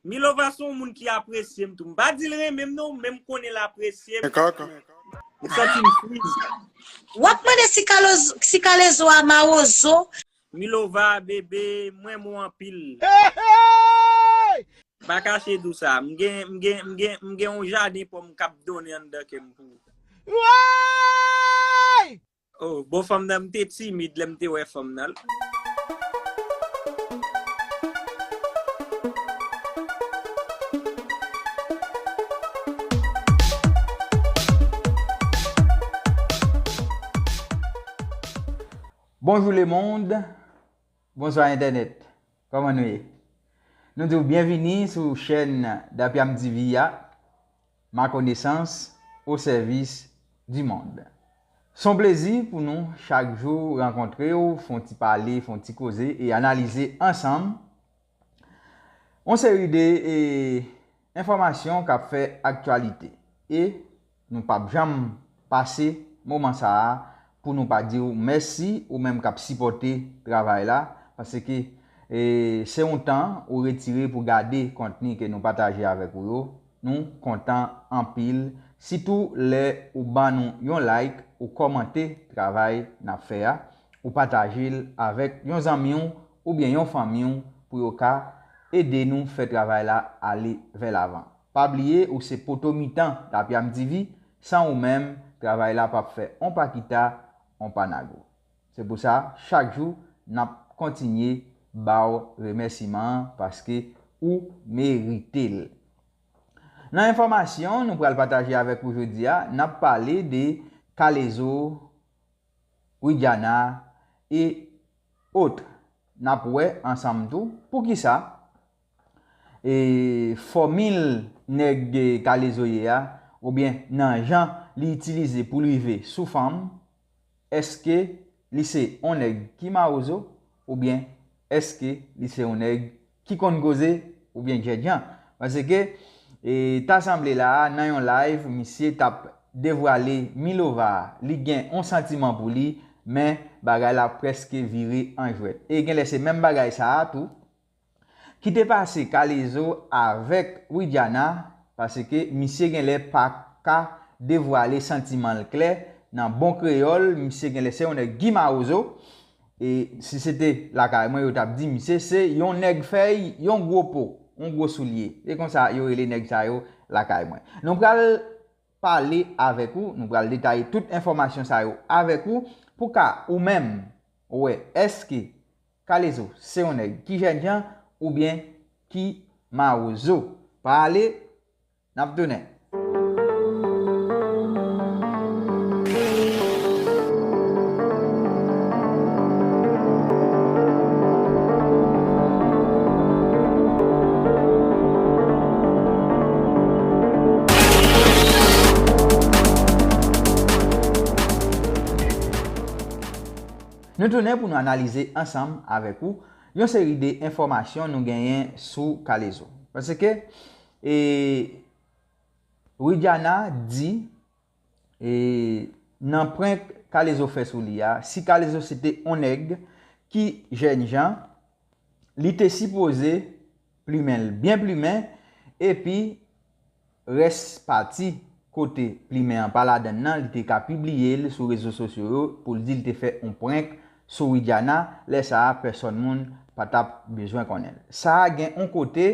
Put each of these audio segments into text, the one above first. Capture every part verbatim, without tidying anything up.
Milova se yon moun ki apresye m tou. M pa di l renmen m non, men m konnen l apresye m. M santi m friz. W ap mande si Kalezo a mawozo. Milova, bebe, m renmen w anpil. M pa kache di w sa. M gen, m gen, m gen, m gen yon jaden pòm k ap donnen anndan kè m pou ou. Oh, bon, fanm nan, m te timid lè m te wè fanm nan. Bonjou lemonn, bonswa entènèt. Kòman nou ye? Nou di w byenvini sou chèn Dapyam TV a, ma konesans o sèvis di mond. Se yon plezi pou nou chak jou rankontre w, fè yon ti pale, fè yon ti koze e analize ansanm yon seri de e, enfòmasyon k ap fè aktyalite. E nou p ap janm pase moman sa a pou nou pa di w mèsi ou menm k ap sipòte travay la, paske e, se yon tan ou retire pou gade kontni ke nou pataje avèk ou yo. Nou kontan anpil, sitou lè ou ban nou yon like, ou kòmante travay n ap fè a, ou pataje l avèk yon zanmi w oubyen yon fanmi w pou yo ka ede nou fè travay la ale vè lavan. Pa bliye ou se poto mitan Dapyam TV, san ou menm, travay la p ap fè on pa kita, on pa nago. Se pou sa, chak jou, n ap kontinye ba w remèsiman an paske ou merite l. Nan enfòmasyon nou pral pataje avèk ou jodi a, n ap pale de K-Lezo, Widiana e ot. N ap wè ansanm tou poukisa e fòmil nèg K-Lezo ye a, oubyen nan jan li itilize pou l rive sou fanm, èske li se yon nèg ki mawozo oubyen èske li se yon nèg ki konn koze oubyen djèdjan? Paske e, ta sanble la a, nan yon live, misye t ap devwale Milova, li gen yon santiman pou li, men bagay la prèske vire an jwèt. E genlè se menm bagay sa a tou ki te pase K-Lezo avèk Widiana, paske misye genlè pa ka devwale santiman l klè. Nan bon kreyòl, misye genlè se yon nèg ki mawozo. E si se te lakay mwen, yo t ap di misye se yon nèg fèy, yon gwo po, yon gwo soulye. E konsa yo rele nèg sa yo lakay mwen. Nou pral pale avèk ou, nou pral detaye tout enfòmasyon sa yo avèk ou, pou ka ou menm wè èske K-Lezo se yon nèg ki jènjan oubyen ki mawozo. Pa ale, n ap tounen. Nou tounen pou nou analize ansanm avèk ou yon seri de enfòmasyon nou genyen sou K-Lezo. Paske e, Widiana di e, nan prank K-Lezo fè sou li a, si K-Lezo se te yon nèg ki jènjan, li te sipoze plimen l byen plimen, epi rès pati kote plimen an pa ladann nan, li te ka pibliye l sou rezo sosyo yo pou l di l te fè yon prank sou Widiana, lè sa a pèsòn moun pa t ap bezwen konnen l. Sa a gen yon kote,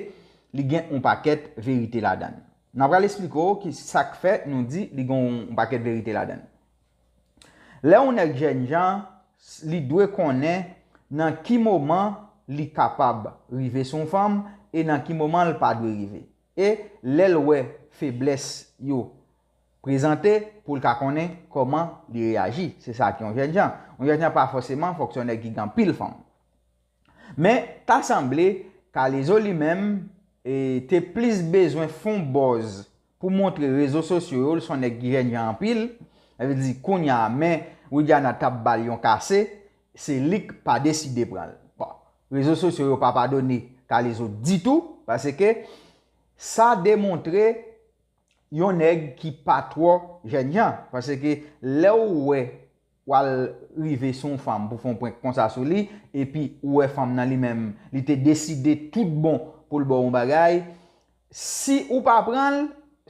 li gen yon pakèt verite ladann. N a pral esplike w ki sa k fè nou di li gen yon pakèt verite ladann. Lè yon nèg jènjan, li dwe konnen nan ki moman li kapab rive sou yon fanm e nan ki moman l pa dwe rive. E lè l wè feblès yo prezante pou l ka konnen kòman li reyaji. Se sa ki yon jènjan. Yon jènjan pa fòseman fòk se yon nèg ki gen anpil fanm. Men, ta sanble, K-Lezo li menm e, te plis bezwen fè yon buzz pou montre rezo sosyo yo, l se yon nèg ki jènjan anpil. Sa vle di, kounye a, men Widiana t ap ba l yon kase, se li k pa deside pran l. Bon, rezo sosyo yo pa padone K-Lezo ditou, paske sa demontre yon nèg ki pa twò jènjan. Paske lè w wè w al rive sou yon fanm pou fè yon prank konsa sou li, epi ou wè fanm nan li menm, li te deside tout bon pou l ba w yon bagay, Si ou pa pran l,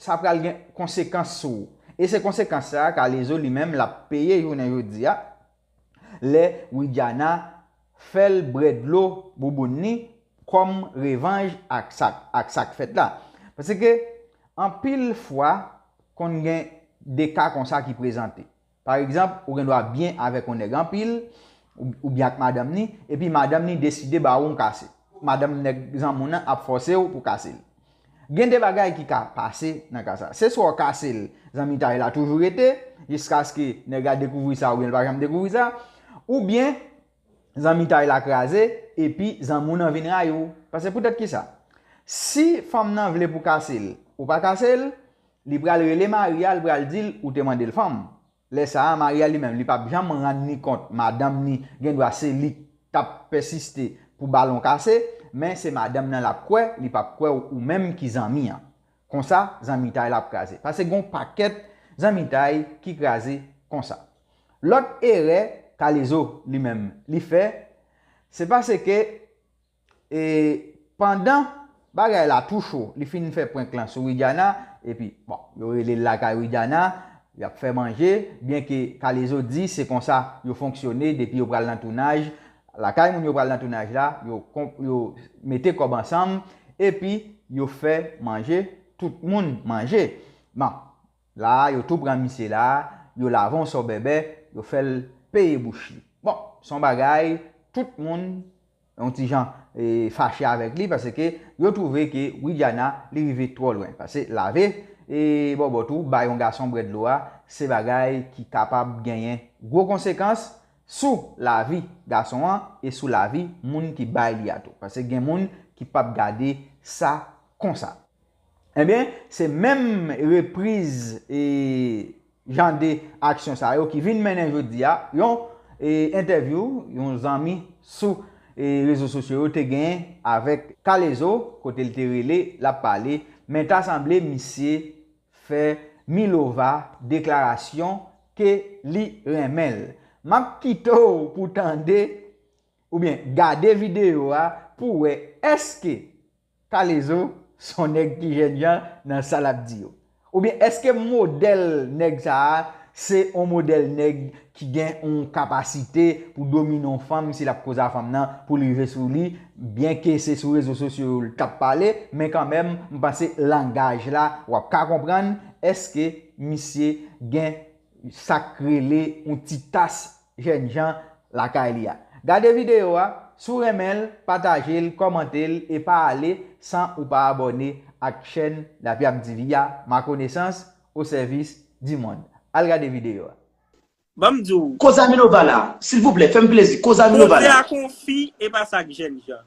sa pral gen konsekans sou ou. E se konsekans sa a Kalezo li menm l ap peye jounen jodi a, lè Widiana fè l bwè dlo bouboun ni kòm revanj ak sa, ak sa k fèt la. Paske anpil fwa, konn gen de ka konsa ki prezante. Pa egzanp, ou gen dwa byen avèk yon nèg anpil, ou, oubyen ak madanm ni, epi madanm ni deside ba ou yon kase. Madanm nèg zanmi w nan ap fòse w pou kase l. Gen de bagay ki ka pase nan ka sa. Se swa w kase l, zanmitay la toujou rete, jiskaske nèg la dekouvri sa oubyen l pa janm dekouvri sa, oubyen zanmitay la kraze, epi zanmi w nan vin rayi w. Paske poutèt kisa? Si fanm nan vle pou kase l, ou pa kase l, li pral rele mari a, li pral di l ou te mande l fanm. Lè sa a, mari a li menm, li p ap janm rann ni kont, madanm ni gen dwa se li k t ap pèsiste pou ba l yon kase, men se madanm nan l ap kwè, li p ap kwè w ou menm ki zanmi an. Konsa, zanmitay la ap kraze. Paske gen yon pakèt zanmitay ki kraze konsa. Lòt erè Kalezo li menm li fè, se paske e pandan bagay la tou cho, li fin fè prank lan sou Widiana, epi, bon, yo rele l lakay Widiana, y ap fè manje, byenke Kalezo di se konsa yo fonksyone depi yo pral nan tounaj, lakay moun yo pral nan tounaj la, yo, yo mete kòb ansanm, epi yo fè manje, tout moun manje. Bon, la a, yo tou pran misye la a, yo lave yon sò bèbè, yo fè l peye bouch li. Bon, se yon bagay, tout moun yon ti jan e, fache avèk li, paske yo twouve ke Widiana li rive twò lwen. Paske lave e, bòbòt ou, bay yon gason bwè dlo a, se bagay ki kapab genyen gwo konsekans sou lavi gason an e sou lavi moun ki bay li a tou. Paske gen moun ki p ap gade sa konsa. Ebyen, se menm repriz e, jan de aksyon sa yo ki vin mennen jodi a yon e, entèvyou yon zanmi sou e, rezo sosyo yo te genyen avèk Kalezo, kote l te rele, l ap pale, men ta sanble misye fè Milova deklarasyon ke li renmen l. M ap kite w pou tande oubyen gade videyo a pou w wè èske Kalezo se yon nèg ki jènjan nan sa l ap di yo? Oubyen èske modèl nèg sa a se yon modèl nèg ki gen yon kapasite pou domine yon fanm si l ap koze a fanm nan pou l rive sou li, byenke se sou rezo sosyo yo l t ap pale, men kanmenm, m panse langaj la, w ap ka konprann èske misye gen sa k rele yon ti tas jènjan lakay li a. Gade videyo a, si w renmen l, pataje l, kòmante l e pa ale san ou pa abòne ak chèn Lapyap T V a, ma connaissance au service du monde. Al gade videyo a. Ban m di w. Koze a Milova la, silvouplè, fè m plezi, koze a Milova la. Koze a konfi e pa sa k jènjan.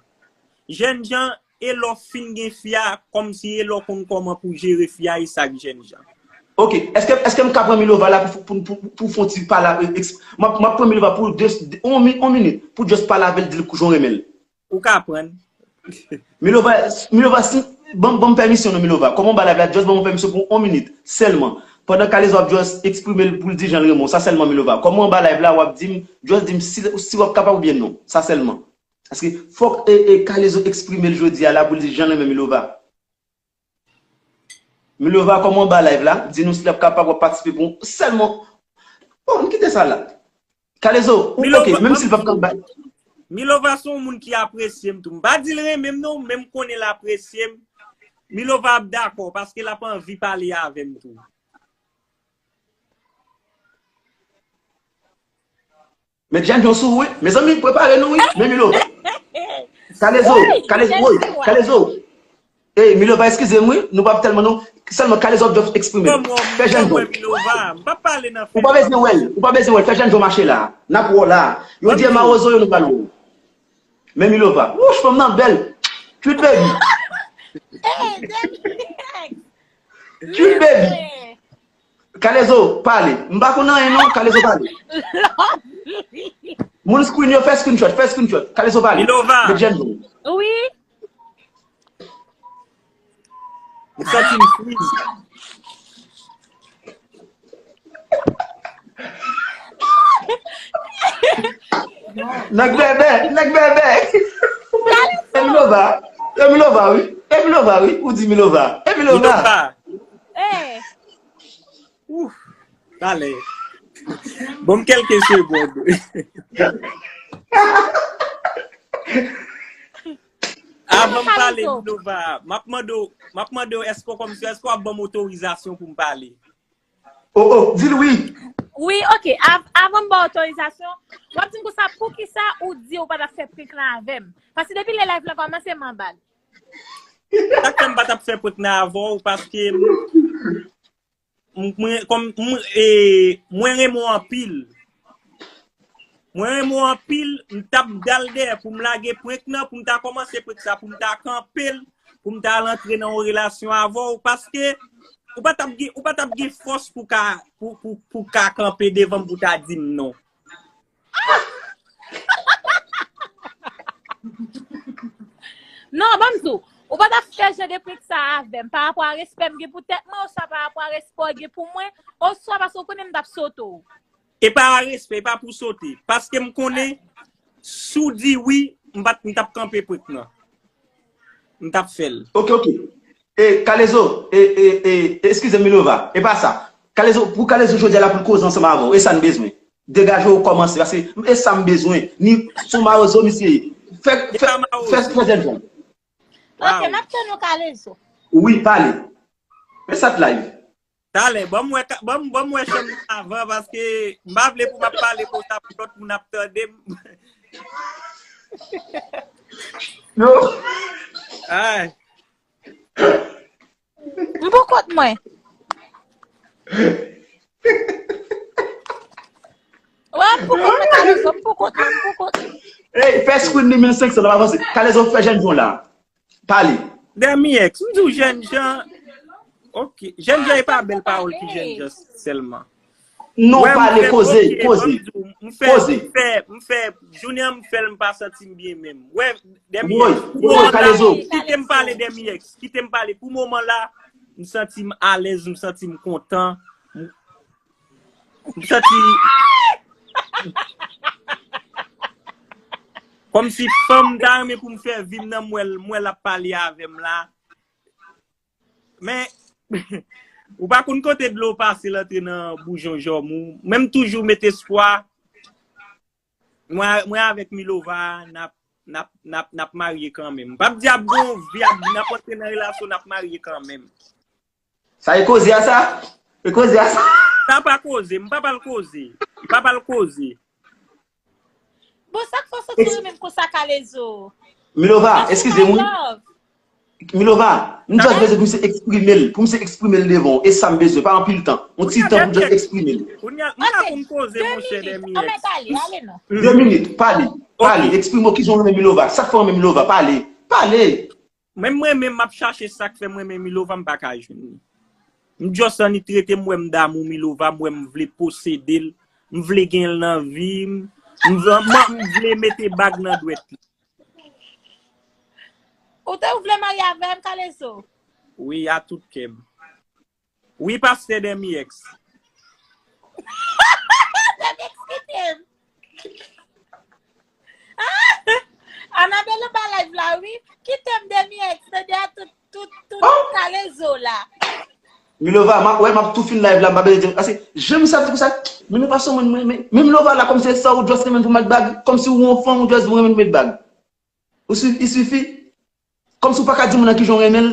Jènjan, e lè w fin gen fi a, kòmsi e lè w konn kòman pou jere fi a, e sa k jènjan. Ok, èske, èske m ka pran Milova la pou, pou, pou, pou fè yon ti pale avè l, eks-, m ap, m ap pran Milova pou de, de, yon mi-, yon minit, pou just pale avè l, di l jan w renmen l. Ou ka pran l. Milova, Milova, si, ban, ban m pèmisyon non, Milova. Kòman w ba live la, just ban m pèmisyon pou yon minit, sèlman. Pandan Kalezo ap just eksprime l pou l di jan l renmen w, sa sèlman, Milova. Kòman w ba live la, w ap di m, just di m si, si w ap kapab oubyen non. Sa sèlman. Paske fòk e, e, Kalezo eksprime l jodi a la pou l di jan l renmen Milova. Milova, kòman w ba live la? Di nou si l ap kapab w ap patisipe pou sèlman. Bon, m kite sa la. Kalezo, ou Milova, ok, menm si l p ap kapab. Milova se yon moun ki apresye m tou. M pa di l renmen m non, men m konnen l apresye m. Milova ap dakò, paske l ap anvi pale avè m tou. Met Jènjan sou ou wi. Mezanmi, prepare nou wi. Men Milo. Kalezo, Kalezo, woy, Kalezo. Ey, Milova, eskize m wi. Nou p ap tèlman nou. Sèlman Kalezo ap just eksprime l. Fè Jènjan. Milova, m p ap pale nan fè. Ou pa bezwen wè l. Ou pa bezwen wè l. Fè Jènjan mache la. N ap wè w la. Yo di e mawozo yo nou pral wè w. Men Milova. Wouch, fanm nan bèl. Cute baby. Cute baby. Kalezo, pale. M pa konn anyen non, Kalezo pale. Moun screen yo, fè screenshot, fè screenshot. Kalezo pale. Milova. Met Jènjan. Wi. M santi m freeze. Nèg bèbè, nèg bèbè. E Milova, e Milova, wi. E Milova. Milova, wi, ou di Milova. E Milova. Milova. Eh. Ouf. Talè. Bon, kèlke segond. Avan m pale, Milova, m ap mande w, m ap mande w, èske w kòmsi, èske w ap ban m otorizasyon pou m pale? Oh, oh, di l wi. Wi, ok. Av- Avan m ba w otorizasyon, w ap di m konsa, poukisa ou di ou pa t ap fè prank lan avè m? Paske depi lè live lan kòmanse, m anba l. Sa k fè m pa t ap fè prank lan avè w, paske m- m- mwen, kòm, m- e, mwen renmen w anpil. Mwen renmen w anpil, m t ap dal dèyè pou m lage prank lan, pou m ta kòmanse prank sa, pou m ta kanpe l, pou m ta al antre nan yon relasyon avè w, paske ou pa t ap gen, ou pa t ap gen fòs pou ka, pou, pou, pou ka kanpe devan m pou ta di m non. Non, ban m di w, ou pa t ap fè jan de prank sa avè m, pa rapò a respè m gen pou tèt mwen, oswa pa rapò a respè w gen pou mwen, oswa paske w konnen m t ap sote w. E pa a respè, e pa pou sote. Paske m konnen, si w di wi, m pa t, m t ap kanpe prank lan. M t ap fè l. Ok, ok. E, Kalezo, e, e, e, eskize m, Milova. E pa sa. Kalezo, pou Kalezo jodi a la pou l koze ansanm avè w. E sa n bezwen. Degaje w kòmanse. Paske e sa m bezwen. Ni sou mawozo, misye. Fè, fè, fè, fè jèn jan. Ok, m ap tann ou, Kalezo. Wi, pale. E sa k live. Talè, ban m wè, ka- ban m, ban m wè chanm nan avan, paske m pa vle pou m ap pale konsa pou lòt moun ap tande m. Yo, Ay, M pou kont mwen. Wè, m pou kont mwen, Kalezo, m pou kont mwen, m pou kont mwen. Ey, fè screen li mil senk san, n ap avanse. Kalezo, fè jèn jan la. Pale. Demi X, m di w jèn jan. Ok. Jèn jan e pa bèl pawòl ki jèn jan sèlman. Non, pale, koze, koze. M fè, m fè, m fè, jounen an m fè l, m pa santi m byen menm. Wè, Demi X, pou moman la, kite m pale, Demi X, kite m pale. Pou moman la, m santi m alèz, m santi m kontan. M santi kòmsi fanm m ta renmen pou m fè vi m nan, m wè l, m wè l ap pale avè m la. Men, ou pa konn kote dlo pase l antre nan boujon jòm ou. Men m toujou met espwa. Mwen, mwen avèk Milova, n ap, n ap, n ap, n ap marye kanmenm. M p ap di ap gon vi, ap, n ap antre nan relasyon, n ap marye kanmenm. Sa e koze a sa? E koze a sa? Sa pa koze, m pa pral koze. M pa pral koze. Bon, sa k fè w santi w menm konsa, Kalezo? Milova, eskize m wi. Milova, m just bezwen pou misye eksprime l, pou misye eksprime l devan w. E sa m bezwen, pa anpil tan. Yon ti tan pou just eksprime l. Kounye a, m pa konn koze, monchè, Demi X. De minit, pale, pale, eksprime w kijan w renmen Milova, sa k fè w renmen Milova, pale, pale. Menm mwen menm, m ap chache sa k fè mwen menm Milova, m pa ka jwenn li. M just annik rete, m wè m damou Milova, m wè m vle posede l, m vle gen l nan vi m, m vle, m vle mete bag nan dwèt li. Ou te ou vle marye avè m, Kalezo? Wi, a tout kè m. Wi, pastè Demi X. Demi X kite m. Anabel anba live la, wi. Kite m, Demi X, tande a tout, tout, tout Kalezo la. Milova, m ap, wè, m ap tou fin live la, m pa bezwen di, paske jan misye ap di konsa, Milova se yon moun mwen renmen. Men Milova la, kòmsi se sa ou just renmen pou met bag, kòmsi ou yon fanm ou just renmen pou met bag. Ou swiv, i sifi. Kòmsi ou pa ka di moun nan kijan w renmen l.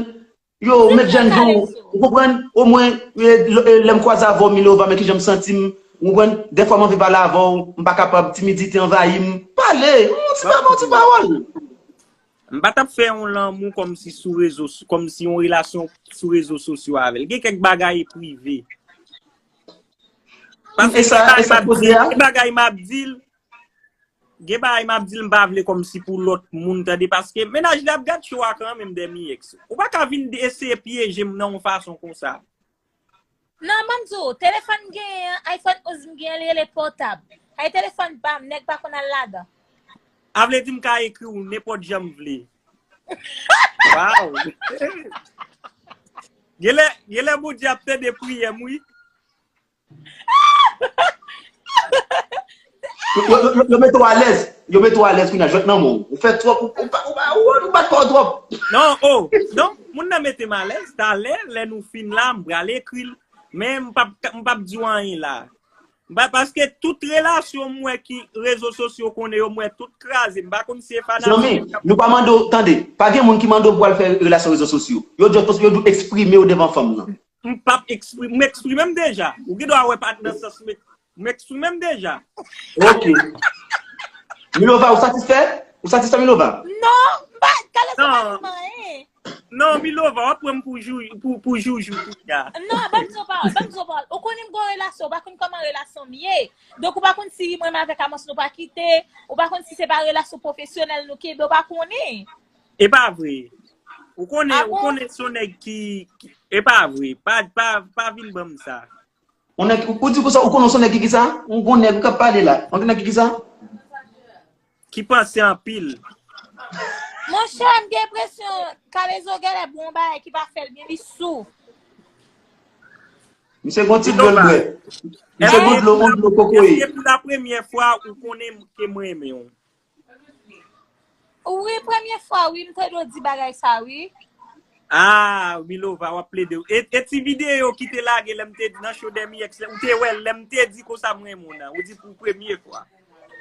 Yo, met jèn jan w, ou konprann? Omwen, lè m kwaze avè w, Milova, men kijan m santi m. Ou konprann? Dèfwa m anvi pale avè w, m pa kapab, timidite anvayi m. Pale, yon ti pawòl, yon ti pawòl. M pa t ap fè yon lanmou kòmsi sou rezo, kòmsi yon relasyon sou rezo sosyo avè l. Gen kèk bagay prive. Paske gen bagay m ap di l, gen bagay m ap di l, m pa vle kòmsi pou lòt moun tande, paske mennaj li ap gad show a kanmenm, Demi X. Ou pa ka vin eseye pyeje m nan yon fason konsa. Non, ban m di w, telefòn m genyen an, iPhone onz m genyen, li rele pòtab. Ay telefòn pa m, nèg pa konn al ladan. A vle di m ka ekri w nenpòt jan m vle. Waw. Genlè, genlè Bondye ap tande priyè m, wi. Yo, yo, yo, yo mete w alèz. Yo mete w alèz kounye a, jwèt nan men w. Ou fè twòp, ou, ou, pa- ou, pa- ou, ou bat kò w twòp. Non, oh, non, moun nan mete m alèz. Talè, lè nou fin la, m pral ekri l. Men m p ap, m p ap di w anyen la. M pa- Paske tout relasyon m wè ki rezo sosyo konnen yo, m wè tout kraze. M pa konn si e fanatik. Zanmi, nou pa mande w, tande, pa gen moun ki mande w pou al fè relasyon rezo sosyo. Yo di w, yo di w eksprime w devan fanm nan. M p ap eksprime, m eksprime m deja. Ou gen dwa wè pa nan sans m, m eksprime m deja. Ok. Milova, ou satisfè? Ou satisfè, Milova? Non, m pa, Kalezo pa di m anyen. Non, Milova, w ap pran m pou jou, pou, pou joujou kounye a. Non, ban m di w pawòl, ban m di w pawòl. Ou konnen m gen yon relasyon, ou pa konn kòman relasyon m ye. Donk, ou pa konn si mwen menm avèk Amos nou pa kite, ou pa konn si se pa relasyon pwofesyonèl nou kenbe, ou pa konnen. E pa vre. Ou konnen, Ah ou bon? Konnen se yon nèg ki, ki- e pa vre. Pa, pa, pa vin ban m sa. Ou nèg, ou di konsa, ou konnen se yon nèg ki ki sa? Ou gon nèg ou k ap pale la. Ou nèg ki ki sa? Ki panse anpil. Monchè, m gen enpresyon Kalezo genlè bon bagay ki pa fè l byen, li sou. Misye gon ti dlo l bwè. Misye Èske gon dlo, gon dlo kokoye. Èske pou la premyè fwa ou konnen ke mwen renmen w? Wi, premye fwa, wi, m te dwe di bagay sa, wi. Ah, Milova, w ap plede. E, e ti videyo ki te lage lè m te nan show Demi X, ou te wè lè m te di konsa mwen renmen w nan. Ou di pou premye fwa.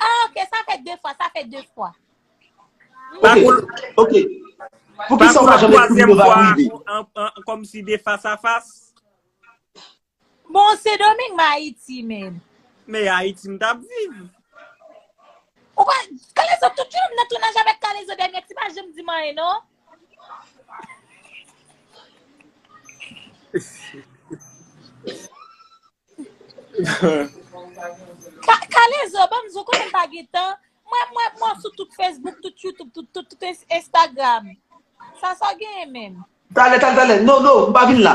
Ah, ok, sa fè de fwa, sa fè de fwa. Ok, ok. Pou ki sa ou pa janm ekri Milova pou rive? An, an, kòmsi de fas a fas. Bon, Sendomeng, m Ayiti, men. Men Ayiti m t ap viv. Ou pa, Kalezo, tout jounen m nan tounaj avèk Kalezo Demi X, li pa janm di m anyen, non. Kalezo, ban m di w, konnen m pa gen tan. Mwen, mwen, mwen sou tout Facebook, tout YouTube, tout, tout, tout Instagram. Sa, sa w genyen menm? Talè, talè, talè. Non, non, m pa vin la.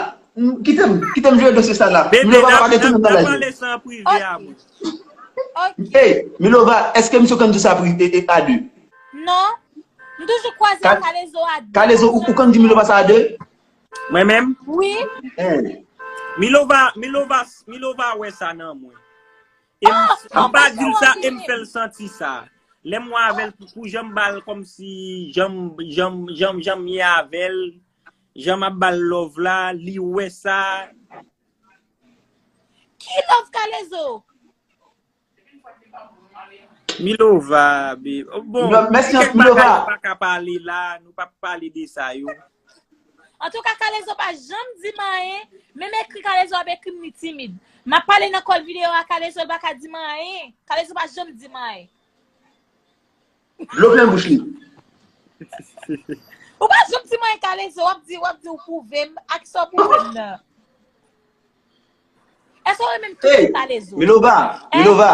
Kite m, kite m jere dosye sa la. Milova pa pale tou menm nan live. Pale sa an prive a mwen. Ok. Hey, Milova, èske misye konn di sa a de? Non. M toujou kwaze ak Kalezo a de. Kalezo, ou, ou konn di Milova sa a de? Mwen menm? Wi. Hey. Milova, Milova, Milova wè sa nan mwen. E m pa di l sa, e m fè l santi sa. Lè m wè avè l, pou, pou jan m ba l kòmsi, jan m, jan m, jan m, jan m ye avè l, jan m ap ba l love la, li wè sa. Ki love Kalezo? Milova, babe. Bon, Mèsi, Milova. Pa ka pale la, nou pa pale de sa yo. Antouka, Kalezo pa janm di m anyen. Menm ekri Kalezo ap ekri m, li timid. M ap pale nan kòl videyo a Kalezo, l pa ka di m anyen. Kalezo pa janm di m anyen. Dlo plen bouch li. Ou pa janm di m anyen, Kalezo, w ap di, w ap di ou pwouve m, ak sa w pwouve m nan. Èske w renmen m tou, Kalezo? Milova, Milova,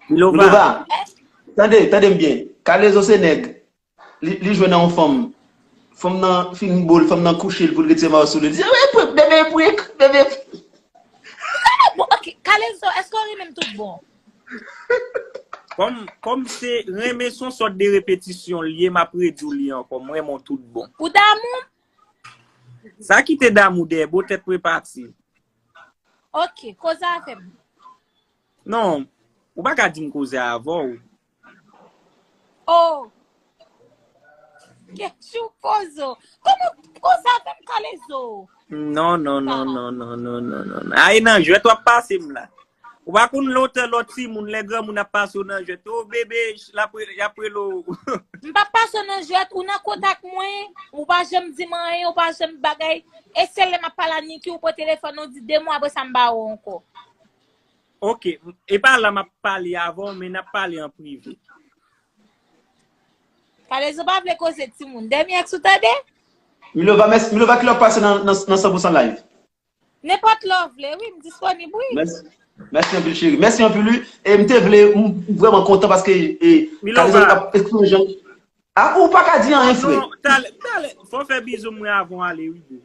Milova. Tande, tande m byen. Kalezo se nèg. Li, li jwe nan yon fanm. Fanm nan fin bo l, fanm nan kouche l pou l retire mayo sou li. Li di, "Wi, prik, bebe, prik, bebe." Bon, ok, Kalezo, èske w renmen m tout bon? Kòm, kòm se renmen se yon sòt de repetisyon l ye, m ap redi w li ankò. M renmen w tout bon. Ou damou? Sa ki te damou dèyè, bo tèt mwen pati. Ok, koze avè m. Non, ou pa ka di m koze avè w. Oh. Kechou kozo. Kòman koze avè m, Kalezo? Non, non, non, non, non, non, non, non. Ay, nan jwèt w ap pase m la. Ou pa konn lontan lòt timoun, lè granmoun ap pase w nan jwèt. O bebe, l ap re-, y ap rele w. M pa pase w nan jwèt, ou nan kontak mwen, ou pa janm di m anyen, ou pa janm bagay. E sèl lè m ap pale a Niki, ou pran telefòn, ou di de mwa apre sa m ba ou ankò. Ok, e pa la m ap pale avè w, men n ap pale an prive. Kalezo pa vle koze timoun. Dèmi èks ou tande? Milova, mèsi. Milova, ki lè w ap pase nan, nan, nan san pou san live? Nenpòt lè w vle, wi, m disponib, wi. Mèsi. Mèsi anpil, cheri. Mèsi anpil, wi. E m te vle, m vrèman kontan paske e, Kalezo ap eksprime jan. A, ou pa ka di anyen, frè. Non, talè, talè. Fò w fè bizou mwen avan w ale, wi, bro.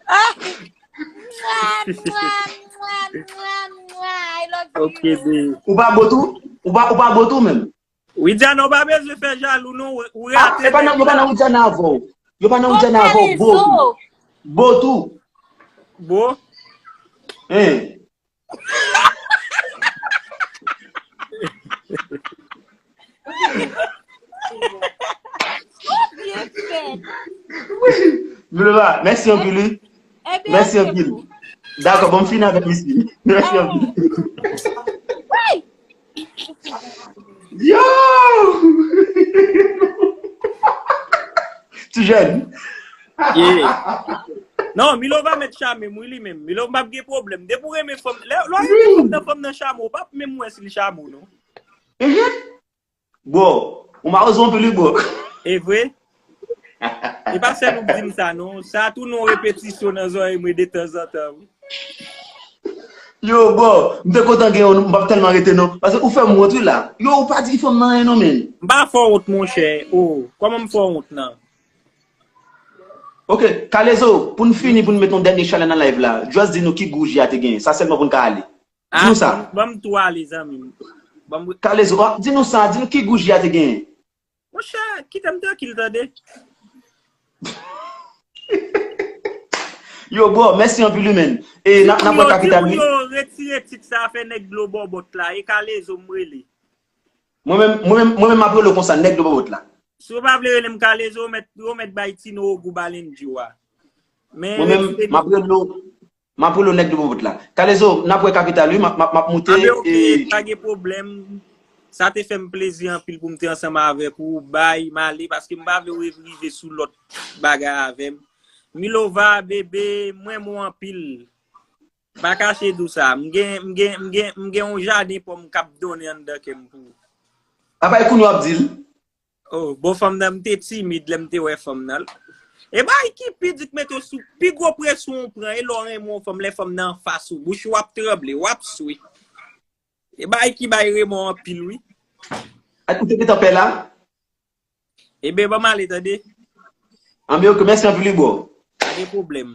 Ah! Mwa, mwa, mwa, mwa, mwa. I love you. Ok, babe. Ou pa bo tou? Ou pa, ou pa bo tou menm? Widiana, ou pa bezwen fè jalou, non. Ou, ou Ah, rate. E pa nan, yo pa nan Widiana avè w. Yo pa nan wout Jana avè w, Bo tou. Bo tou. Bo. Hein. Byen fèt. Vilova, mèsi anpil wi. Ebyen, Mèsi ok, anpil. pou. Dakò, bon, m fini avèk misye. Mèsi anpil. Woy! Yo! Ti jèn. Yeah. Non, Milova mèt chame m wi li menm. Milova p ap gen pwoblèm. Depi w renmen fanm, lè lè w renmen fanm nan, fanm nan chame w, w p ap menm wè si l chame w non. Mhm. Bro, ou mawozo anpil wi, bro. E vre? E pa sèl ou k di m sa non. Sa tou non repetisyon nan zòrèy mwen detanzantan wi. Yo, bro, m te kontan gen yon, m p ap tèlman rete non. Paske ou fè m wont wi la. Yo, ou pa di fanm nan anyen non, men. M pa fè w wont monchè. Oh, kòman m fè w wont nan? Ok, Kalezo, pou n fini, pou n met yon dènye chalè nan live la, just di nou ki gou ji a te genyen. Sa sèlman pou n ka ale. Di nou sa. Ban m tou ale, zanmi m. Ban m Kalezo, ah, di nou sa, di nou ki gou ji a te genyen. Monchè, kite m trankil tande. Yo, bro, mèsi anpil wi, men. E n ap n ap wè kapital wi. Yo retire tit sa fè nèg dlo bòbòt la. E Kalezo m rele. Mwen menm, mwen menm, mwen menm m ap rele w konsa, nèg dlo bòbòt la. Si w pa vle rele m Kalezo, ou mèt, ou mèt bay Tino Ogou Balenji w a. Men Mwen menm, m ap rele w, m ap rele w nèg dlo bòbòt la. Kalezo, n ap wè kapital wi, m ap, m ap, m ap moute. Anben, ok, E pa gen pwoblèm. Sa te fè m plezi anpil pou m te ansanm avèk ou. Bay, m ale, paske m pa vle w rive sou lòt bagay avè m. Milova, bebe, m renmen w anpil. M pa kache di w sa. M gen, m gen, m gen, m gen yon jaden pòm k ap donnen anndan kè m pou ou. Apa e kounye w ap di l? Oh, bon, fanm nan, m te timid lè m te wè fanm nan. E bay ki pi di k mete w sou, pi gwo presyon w pran, e lè w renmen yon fanm, lè fanm nan anfas ou, bouch ou ap tranble, w ap swe. E bay ki bay remò anpil, wi. Ak ou te gentan pè la? Ebyen, ban m ale, tande. Anben, ok, mèsi anpil, wi, bro. Pa gen pwoblèm.